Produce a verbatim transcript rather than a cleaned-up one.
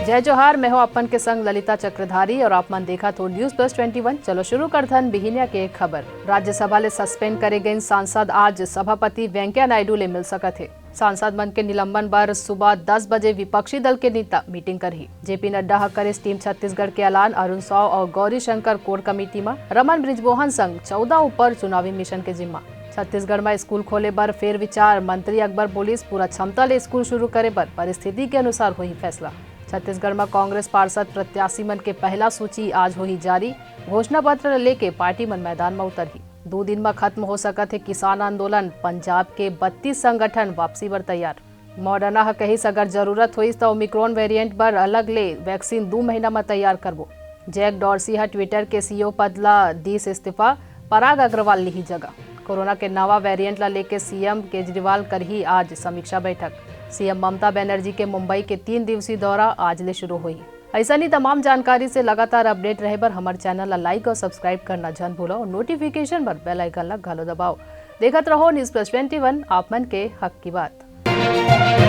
जय जोहार, मैं हूं आप मन के संग ललिता चक्रधारी और आप मन देखत हो News Plus Twenty One। चलो शुरू करथन बिहिनिया के खबर। राज्यसभा ले सस्पेंड करे गइन सांसद आज सभापति वेंकैया नायडू ले मिल सकत हे। सांसद मन के निलंबन बर सुबह दस बजे विपक्षी दल के नेता मीटिंग करही। जेपी नड्डा ह करिस टीम छत्तीसगढ़ के ऐलान, अरुण साव और गौरी शंकर कोर कमेटी म, रमन बृजमोहन संग चौदह ऊपर चुनावी मिशन के जिम्मा। छत्तीसगढ़ म स्कूल खोले बर फेर विचार, मंत्री अकबर बोलिस पूरा क्षमता ले स्कूल शुरू करे बर परिस्थिति के अनुसार होही फैसला। छत्तीसगढ़ म कांग्रेस पार्षद प्रत्याशी मन के पहला सूची आज होही जारी। घोषणा पत्र ल लेके पार्टी मन मैदान म उतरही। दू दिन म खत्म हो सकत हे किसान आंदोलन, पंजाब के बत्तीस संगठन वापसी बर तैयार। मॉडर्ना ह कहिस अगर जरूरत होइस त ओमिक्रॉन वेरिएंट बर अलग ले वैक्सीन दू महीना म तैयार करबो। जैक डॉर्सी ह ट्विटर के सीईओ पद ल दीस इस्तीफा, पराग अग्रवाल लिही जगह। कोरोना के नवा वेरिएंट ल लेके सीएम केजरीवाल करही आज समीक्षा बैठक। सीएम ममता बनर्जी के मुंबई के तीन दिवसीय दौरा आज ले शुरू होही। अइसनी तमाम जानकारी से लगातार अपडेट रहे बर हमर चैनल ला लाइक और सब्सक्राइब करना झन भूलो और नोटिफिकेशन बर बेल आइकन ला घलो दबाओ। देखत रहो News Plus Twenty One, आप मन के हक की बात।